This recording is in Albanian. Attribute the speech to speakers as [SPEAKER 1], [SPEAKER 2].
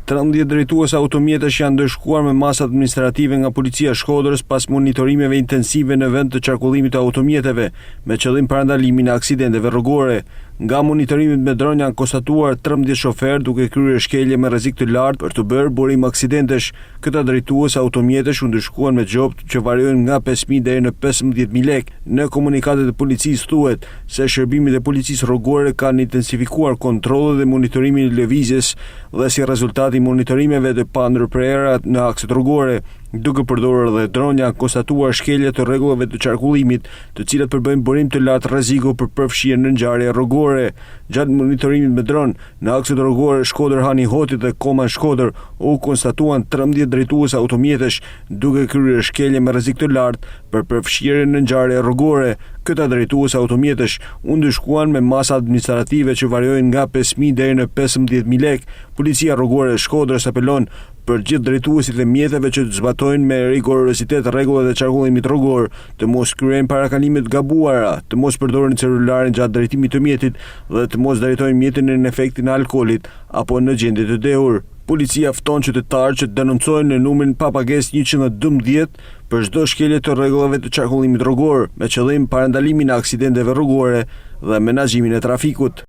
[SPEAKER 1] 13 drejtues automjetesh janë ndëshkuar me masë administrative nga Policia e Shkodrës pas monitorimeve intensive në vend të qarkullimit të automjeteve, me qëllim parandalimin e aksidenteve rrugore. Nga monitorimet me dron janë konstatuar 13 shoferë duke kryer shkelje me rrezik të lartë për t'u bërë burim aksidentesh. Këta drejtues automjetesh u ndëshkuan me gjobë që variojnë nga 5.000 deri në 15.000 lekë. Në komunikatat e policisë thuhet se shërbimet e policisë rrugore kanë intensifikuar kontrollet dhe monitorimin e lëvizjes dhe si rezultat i monitorimeve të pandërprera në akset rrugore, duke përdorur edhe dron janë konstatuar shkelje të rregullave të qarkullimit, të cilat përbëjnë burim të lartë rreziku për përfshirje në ngjarje rrugore. Gjatë monitorimit me dron, në akset rrugore Shkodër Hani i Hotit dhe Koman Shkodër u konstatuan 13 drejtues automjetesh duke kryer shkelje me rrezik të lartë për përfshirje në ngjarje rrugore. Këta drejtues automjetesh u ndëshkuan me masa administrative që variojnë nga 5.000 deri në 15.000 lekë. Policia rrugore e Shkodrës apelon për gjithë drejtuesit e mjeteve që të zbatojnë me rigorozitet rregullat e qarkullimit rrugor, të mos kryejnë parakalime të gabuara, të mos përdorin celularin gjatë drejtimit të mjetit dhe të mos drejtojnë mjetin nën efektin e alkoolit apo në gjendje të dehur. Policia fton qytetarët që të denoncojnë në numrin pa pagesë 112 për çdo shkelje të rregullave të qarkullimit rrugor, me qëllim parandalimin e aksidenteve rrugore dhe menaxhimin e trafikut.